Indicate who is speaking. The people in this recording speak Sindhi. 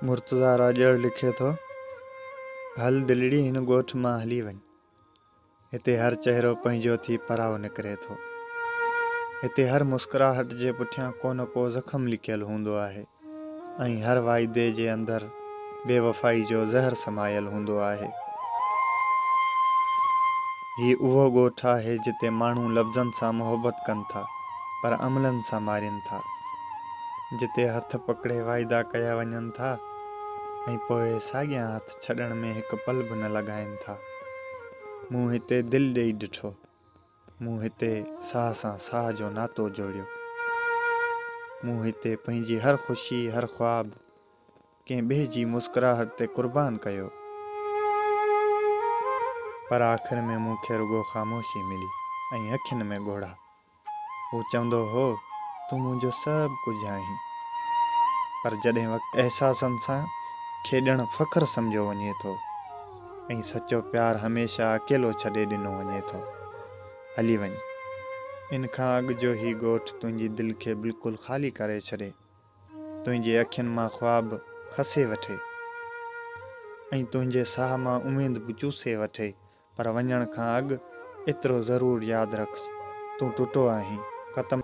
Speaker 1: مرتضيٰ راڄڙ لکي ٿو، هل دلڙي هن ڳوٺ مان هلي وڃ. هتي هر چهرو پنهنجو ٿي پرائو نڪري ٿو. هتي هر مسڪراهٽ جي پٺيان ڪو نه ڪو زخم لڪيل هوندو آهي ۽ هر واعدي جي اندر بي وفائي جو زهر سمايل هوندو آهي. هي اهو ڳوٺ آهي جتي ماڻهو لفظن سان محبت ڪن ٿا پر عملن سان مارين ٿا. جتي هٿ پڪڙي واعدا ڪيا وڃن ٿا ۽ پوء ساڳيان هٿ ڇڏڻ ۾ هڪ پل به نه لڳائين ٿا. مون هتي دل ڏئي ڏٺو. مون هتي ساهه سان ساهه جو ناتو جوڙيو. مون هتي پنهنجي هر خوشي، هر خواب ڪنهن ٻئي جي مسڪراهٽ تي قربان ڪيو. پر آخر ۾ مون کي رڳو خاموشي ملي ۽ اکين ۾ ڳوڙها. هو چوندو هو، تون منهنجو سڀ ڪجهه آهين. پر جڏهن وقت احساسن سان کيڏڻ فخر سمجهيو وڃي ٿو ۽ سچو پيار هميشه اڪيلو ڇڏي ڏنو وڃي ٿو. هلي وڃ. ان کان اڳ جو هي ڳوٺ تنهنجي دل کي بلڪل خالي ڪري ڇڏي. تنهنجي اکين مان خواب کسي وٺي ۽ تنهنجي ساهه مان اميد به چوسي وٺي پر وڃڻ کان اڳ ايترو ضرور ياد رکج تون ٽٽو آهين، ختم.